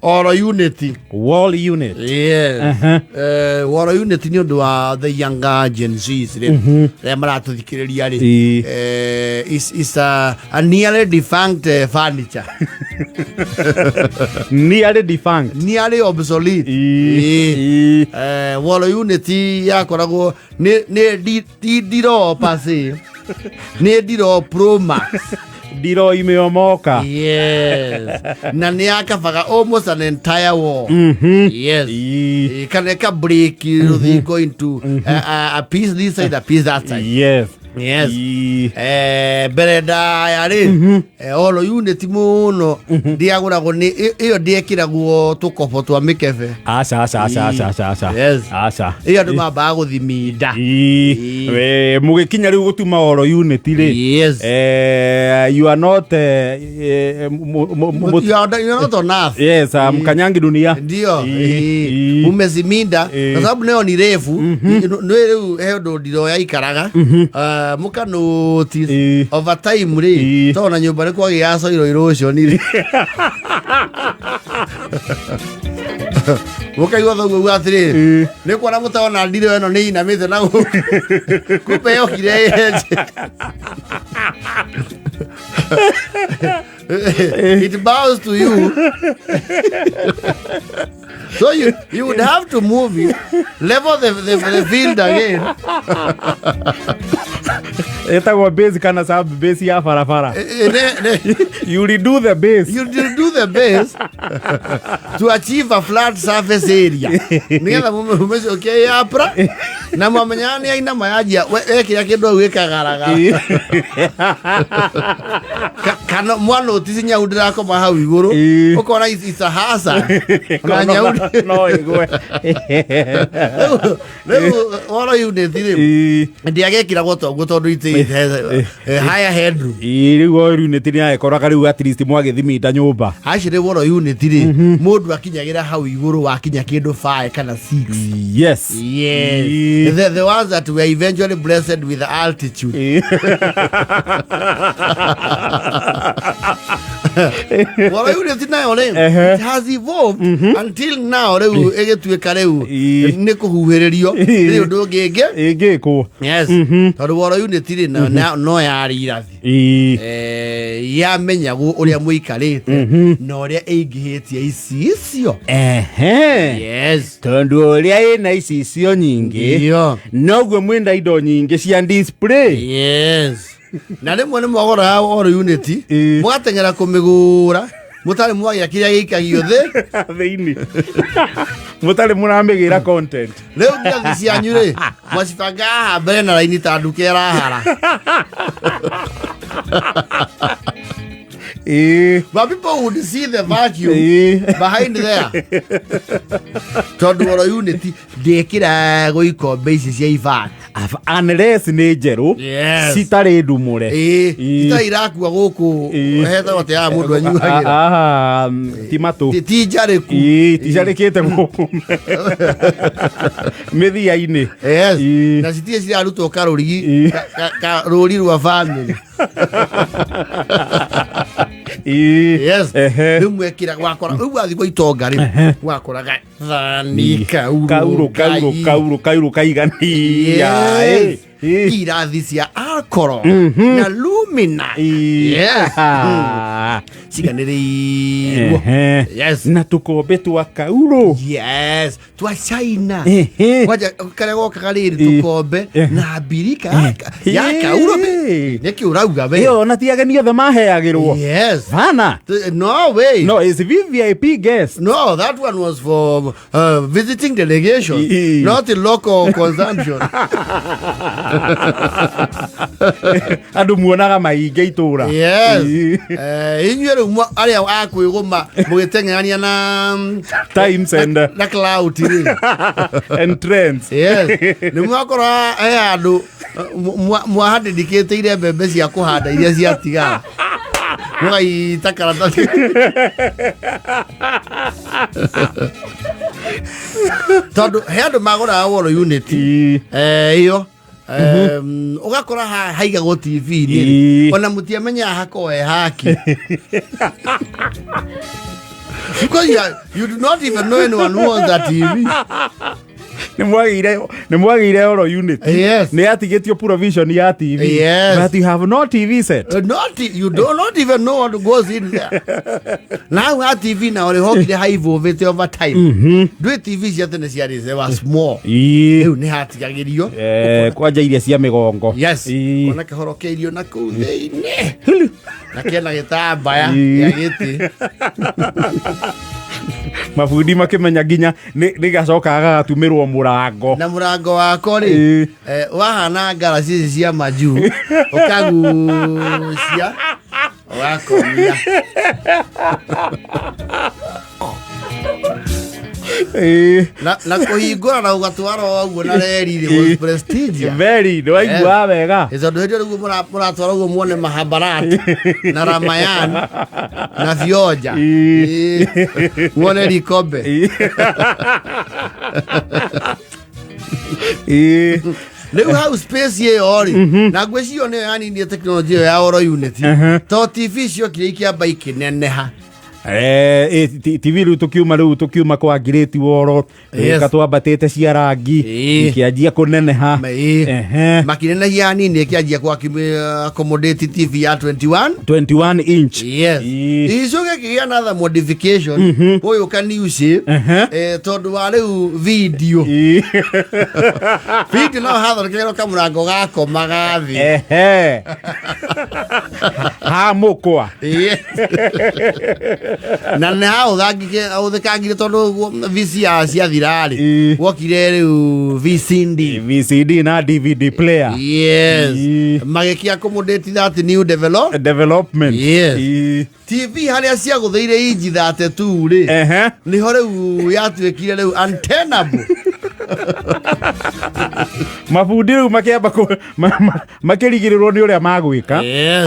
Oro unity. Wall unit. Yes. Woro unity nĩ ũndũ wa the younger Gen Zs rĩ, arĩa maratũthikĩrĩria rĩ. Is a nearly defunct furniture. Nearly defunct. Nearly obsolete. Ĩĩ. Woro unity yakoragwo nĩ ti ndiro pase, nĩ ndiro Pro Max. Ndiro imeomoka. Yes, na nĩ yakabaga almost an entire wall. Yes. Kana ĩka break rũthingo into a piece this side, a piece that side. Yes. Mbere ndaya rĩ, oro unit mũno ndĩagũragwo nĩ ĩyo, ndĩekĩragwo tũkobo twa mĩkebe. Aca, aca, aca, aca, aca, aca. Yes. Aca. Ĩyo andũ mambaga gũthiminda. We, mũgĩkinya rĩu gũtuma oro unit rĩ, you are not You are not on earth. Yes, mkanyangi dunia. Ndio. Mumeziminda kwa sababu nayo ni refu. Nĩ rĩu he ũndũ ndiro yaikaraga. Ah, mũka notice over time rĩ, tondũ na nyũmba nĩ kwagĩa soil erosion rĩ, mũkaigua thoguo uga atĩrĩrĩ, nĩ kuona mũtona ndiro ĩno nĩ inamĩte na gũkũ, kumbe yokire ĩyenje. It bows to you, so you would have to move it, level the field again. Ĩtagwo base kana sub base ya barabara. You redo the base. You do the base to achieve a flat surface area nigetha mumecokie yapra na mwamenya nĩ ainama yanjia wekĩra kĩndũ hau gĩkagaragara. Kana mwana ũtici nyau ndĩrakoma hau igũrũ. Ũkona it's a hazard na nyau no ĩgwe. Rĩu woro unit rĩ, ndĩagekĩragwo toguo tondũ it has a higher headroom. Rĩu oro unit nĩ yakoraga rĩu at least mwagĩthiminda nyũmba. Actually, woro unit rĩ, mũndũ akinyagĩra hau igũrũ wakinya kĩndũ 5 kana 6. Yes. The ones that were eventually blessed with altitude. Woro unit nayo rĩ, it has evolved until now rĩu ĩgĩtuĩka rĩu nĩ kũhuhĩrĩrio rĩ ũndũ ũngĩ ĩngĩ Ĩngĩkwo. Yes, tondũ woro unit rĩ, no yarĩ irathi. Yamenyagwo ũrĩa mũikarĩte na ũrĩa ĩingĩhĩtie icicio. Yes. Tondũ ũrĩa ĩna icicio nyingĩ, noguo mwĩna indo nyingĩ cia display. Yes, na rĩmwe nĩ mwagoraga oro unit, mũgateng'era kũmĩgũra mũtarĩ mwagĩa kĩrĩa gĩikagio thĩ. Thĩinĩ mũtarĩ mũramĩgĩra content. Rĩu ngirathi cianyu rĩ, mwacibanga haha mbere na raini ta nduka ĩrahara. But people would see the vacuum behind there tondũ oro unit ndĩkĩragwo ikombe ici cia ibati. Unless nĩ njerũ, citarĩ ndumũre. Ĩĩ, itarĩ irakua gũkũ. Hetagwo atĩ haha mũndũ anyuagĩra? Aha, ti matũ. Ti njarĩku. Ĩĩ, ticarĩkĩte gũkũ mĩthia-inĩ. Yes. Na citirĩ cirarutwo karũrigi, rũri rwa family. Yes. Rĩu mwekĩra wakora rĩu wathiĩ gwa itonga rĩ, wakoraga thani kaurũ, kaurũ, kaurũ, ngai. Kaurũ, kaurũ kaigania. Yes. Irathi cia alcohol na lumina. Yes. Ciganĩrĩirwo. Yes. Na tũkombe twa kaurũ. Yes, twa China. Kwanja karĩa gokaga rĩrĩ, tũkombe na mbirika ya kaurũ nĩkĩ ũrauga we? Ĩyo ona ti ageni othe maheagĩrwo. Yes. Bana. No way. No, it's VVIP guest. No, that one was for visiting delegation, not local consumption. Andũ muonaga maingĩ itũra. Yes. Inyuĩ rĩu arĩa a kwĩgũma mũgĩteng'erania na Times and na clout rĩ. And trends. Yes. Nĩ mwakora he handũ mwahandĩndikĩtĩire mbembe cia kũhanda iria ciatigara mũgaita karatathi. Tondũ he andũ magũraga wall unit ĩyo, ũgakora haigagwo TV-inĩ rĩ, ona mũtiamenyaga hakoragwo he haki. Because you do not even know anyone who owns that TV. Nĩ mwagĩire oro unit. Yes. Nĩ yatigĩtio provision ya TV. Yes. But you have no TV set. Not you do not even know what goes in there. Now ha TV na uri hokire ha evolvete over time. Ndwĩ TV cia tene ciarĩ, they were small. Rĩu nĩ hatigagĩrio. Kwanja iria cia mĩgongo. Yes. Kona kĩhorokeirio na kũu thĩinĩ. Na kena gĩtambaya gĩa gĩtĩ. Mabundi makĩmenya nginya nĩ gacokaga gagatumĩrwo mũrango. Na mũrango wako rĩ, wahana ngara cici cia majuu, ũkagucia ũgakomia. Na kũhingũra na ũgatwara o ũguo na reri rĩ was prestigious. Very, nĩ waiguaga wega. Tondũ hĩndĩ ĩyo nĩguo mũratwara ũguo muone Mahabharat na Ramayan na Vioja. Muone Likombe. Rĩu hau space ĩyo rĩ, na ngwĩciria nĩyo yaninie tekinoronjĩ ĩyo ya oro unit, to TV ciokire ikĩamba ikĩneneha. TV rĩu tũkiuma kwa ngirĩti woro, twambatĩte cia rangi, ikĩanjia kũneneha. Makĩnenehia hanini, ĩkĩanjia kwa accommodate TV ya 21 21 inch. Yes. Icoke kĩgĩa another modification, ũyũ ka new shape, tondũ wa rĩu video. Video no hathondekerwo kamũrango gakomaga thĩ. Ehe, ha mũkwa. Yes. Na nĩ hahũthĩkangire tondũ VCR ciathira rĩ, wokire rĩu VCD. VCD na DVD player. Yes. Magĩkĩ accommodate that new develop development. Yes. TV harĩa ciagũthĩire inji 32 rĩ, nĩho rĩu yatuĩkire rĩu untenable. Mabundi rĩu makĩamba makĩrigĩrĩrwo nĩ ũrĩa magwĩka.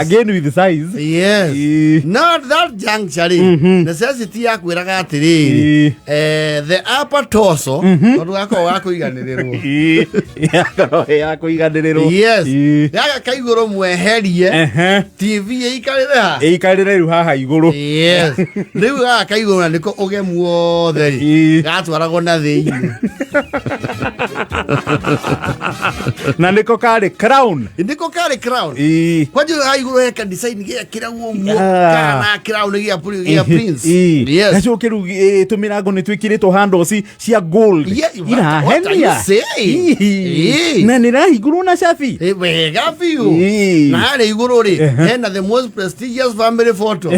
Again with size. Yes. Not that juncture rĩ, necessity ya kwĩraga atĩrĩrĩ, the upper torso, tondũ gakoragwo ga kũiganĩrĩrwo. Yakorwo ya kũiganĩrĩrwo. Yes. Gaka kaigũrũ mweherie. TV ĩikarĩre ha? Ĩikarĩre rĩu haha igũrũ. Yes, rĩu gaka kaigũrũ na nĩko ũgemu wothe rĩ, gatwaragwo na thĩinĩ. Na nĩko karĩ crown. Nĩko karĩ crown. Kwanja haha igũrũ he ka design gĩekĩragwo ũguo, kana crown gĩa prince. Yes. Gacoke rĩu tũmĩrango nĩ twĩkĩrĩtwo handles cia gold. Yeah, what are you Irahenia. saying? Na nĩ rahingũrwo na cabi. Wega biũ. Na harĩa igũrũ rĩ, hena the most prestigious family photo.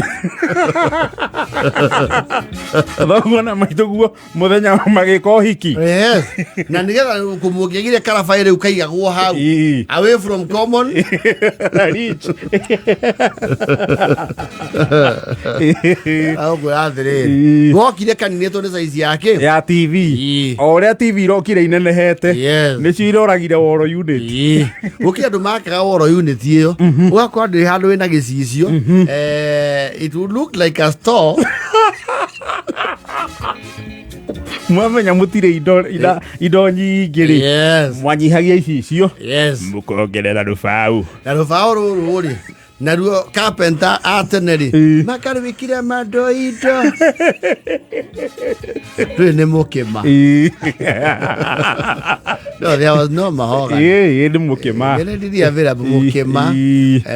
Thoguo na maitũguo mũthenya magĩka ũhiki. Yes, na nĩgetha kũmũngĩgire karabaĩ rĩu kaigagwo hau, away from common reach. Agũkwĩra atĩrĩrĩ, wokire kaninĩtwo nĩ size yake ya TV. O ũrĩa TV irokire inenehete, nĩcio iroragire woro unit. Gũkĩ andũ makaga woro unit ĩyo, ũgakorwo ndĩrĩ handũ wĩna gĩcicio, it would look like a store. Mwamenya mũtirĩ indo nyingĩ rĩ, mwanyihagia icicio, mũkongerera rũbaũ. Na rũbaũ rũrũ rĩ, naruo carpenter a tene rĩ, makarwĩkire mandoindo rĩ nĩ mũkĩma. No, there was no mahogany. Ĩĩ, nĩ mũkĩma. Ĩrĩ ndiri available mũkĩma,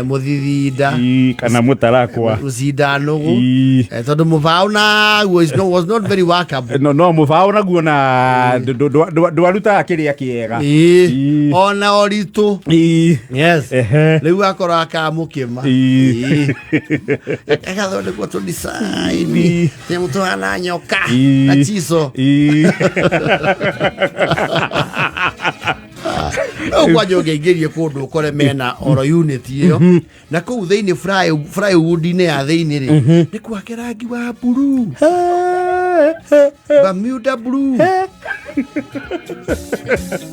mũthithinda, Kana mũtarakwa. Mũcinda nũgũ. Tondũ mũbaũ naguo is no, was not very workable. No mũbaũ naguo na ndwarutaga kĩrĩa kĩega. Ona ũritũ. Yes. Rĩu akorwo aka mũkĩma. Gathondekwo tũ design, nyamũ tũhana nyoka na chiso. No kwanja ũngĩingĩrie kũndũ ũkore mena oro unit ĩyo, na kũu thĩinĩ plywood-inĩ ya thĩinĩ rĩ, nĩ kwake rangi wa blue, Bermuda blue,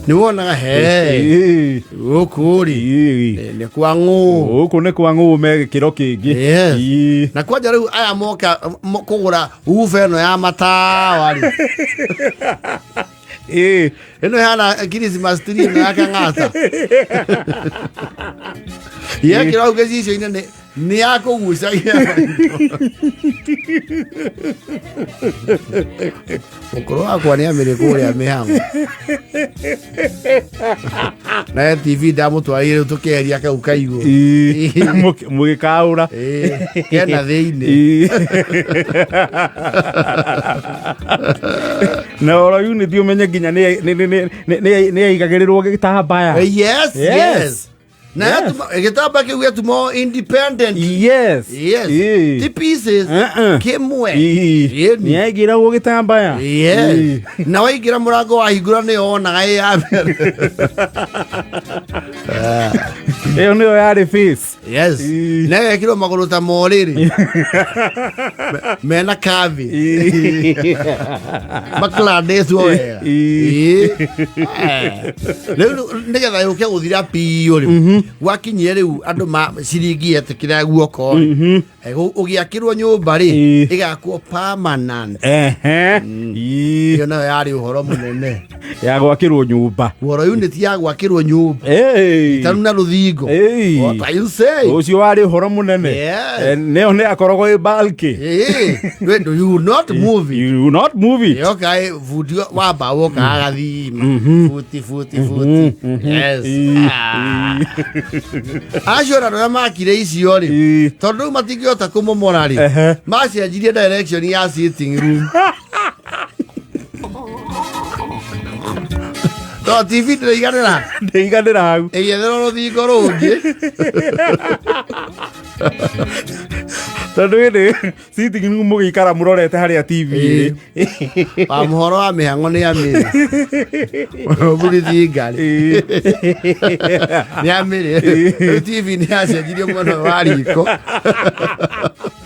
nĩ wonaga he gũkũ rĩ, nĩ kwa ng'ũ. Gũkũ nĩ kwa ng'ũ me gĩkĩro kĩngĩ. Yes. Na kwanja rĩu aya moka kũgũra uba ĩno ya matawa rĩ, ĩno ĩhana Christmas tree ĩno ya kang'ata, yekĩra hau gĩcicio-inĩ nĩ ya kũgucagia maitho. Mũkũrũ wakwa nĩ amĩrĩ kũrĩa mĩhang'o naye TV ndamũtwarire rĩu tũkĩeheria kau kaigũ. Mũgĩkaũra. Ĩĩ, kena thĩinĩ. Na oro unit ũmenye nginya nĩ yaigagĩrĩrwo gĩtambaya. Yes. Yes. Yes, na gĩtamba kĩu gĩatuma independent. Yes. Yes. Ti pieces. Uh-uh. Kĩmwe. Ĩĩ. Ĩni. Nĩ yaigĩragwo gĩtambaya. Yes. Na waingĩra mũrango wahingũra nĩyo wonaga ĩ ya mbere. Ĩyo nĩyo yarĩ face. Yes. Na ĩgekĩrwo magũrũ ta morĩrĩ mena kavi maklandĩtwo wega. Ĩĩ. Ĩĩ. Rĩu nĩgetha yũke gũthira biũ rĩ, gwakinyire rĩu andũ ma ciringi yetĩkĩra guoko rĩ, ũgĩakĩrwo nyũmba rĩ, ĩgakwo permanent. Ehe. Ĩĩ. Ĩyo nayo yarĩ ũhoro mũnene. Ya gwakĩrwo nyũmba. Ũhoro unit ya gwakĩrwo nyũmba Ĩĩ. tanu na rũthingo. Ĩĩ. What are you saying? Ũcio warĩ ũhoro mũnene. Yes. Nĩyo nĩ akoragwo ĩ bulky. Ĩĩ, you will not move it. You will not move it. Yoka bundi wa mbaũ oka agathima buti buti buti. Yes. Ĩĩ. Acio ona andũ arĩa makire icio rĩ, Ĩĩ. tondũ rĩu matingĩhota kũmomora rĩ, macenjirie direction ya sitting room to TV ndĩraiganĩra. Ndĩiganĩra hau. Ĩgĩetherwo rũthingo rũngĩ. Tondũ ĩndĩ sitting room mũgĩikara mũrorete harĩa TV ĩrĩ. Wa mũhoro wa mĩhang'o nĩ amĩrĩ mũthuri thingari nĩ amĩrĩ. Rĩu TV nĩ yacenjirio mwena ũyũ wa riko.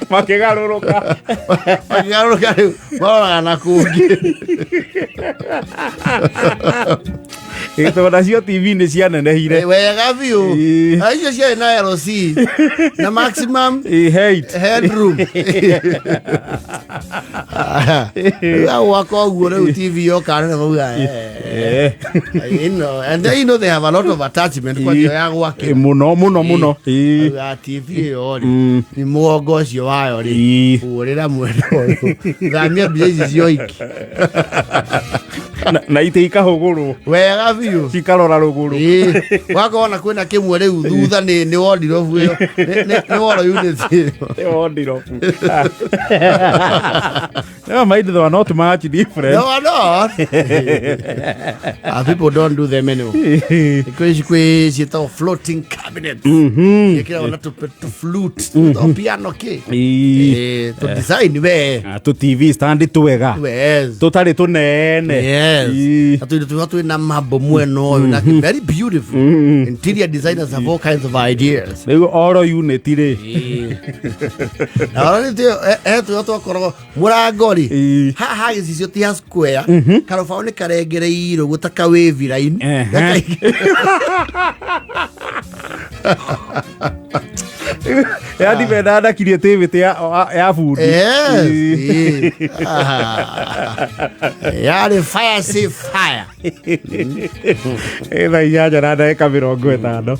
Makĩgarũrũka. Makĩgarũrũka rĩu maroraga na kũngĩ. Ĩ, tondũ nacio TV nĩ cianenehire. Wega biũ. Ĩĩ. Icio ciarĩ na LC na maximum Ĩ, height. Headroom. Rĩu gwaka ũguo rĩu TV yoka nene mauga and they know they have a lot of attachment kwa njĩra ya Ĩ, gwakĩra. Mũno mũno mũno. Ĩ. Auga TV ĩyo rĩ, nĩ mũgongo ũcio wayo rĩ, hũrĩra mwena ũyũ, thamia mbia ici cioiki. Na itĩ ikahũgũrwo. Wega biũ. Cikarora rũgũrũ. Ĩĩ, wakorwo na kwĩna kĩmwe rĩu thutha nĩ wardrobe ĩyo, nĩ wall unit ĩyo. Nĩ wardrobe. Never mind, they were not much different. No, are not. People don't do them anymore. Kwĩ ici kwĩ ciĩtagwo floating cabinet. Ciĩkĩragwo na tũ flute, tũ piano kĩ. Ĩĩ. Ĩĩ, tũ design we. Ah, tũ TV stand twega. Yes. Tũtarĩ tũnene. Yes. Ĩĩ. Na tũindo tũiga twĩna mambo mwena ũyũ na very beautiful. Interior designers have all kinds of ideas. Rĩu oro unit rĩ. Na oro nĩ he tũrĩa twakoragwo mũrango rĩ, Ĩĩ. haha gĩcicio ti ha square, karũbaũ nĩ karengereirwo ũguo ta ka wavy line. Yani benda ndakirie tiviti ya bundi. Yes. Ĩĩ. Ĩĩ. Ah. Yarĩ fire, say fire. Ĩ, thaa 8 na ndagĩka 50.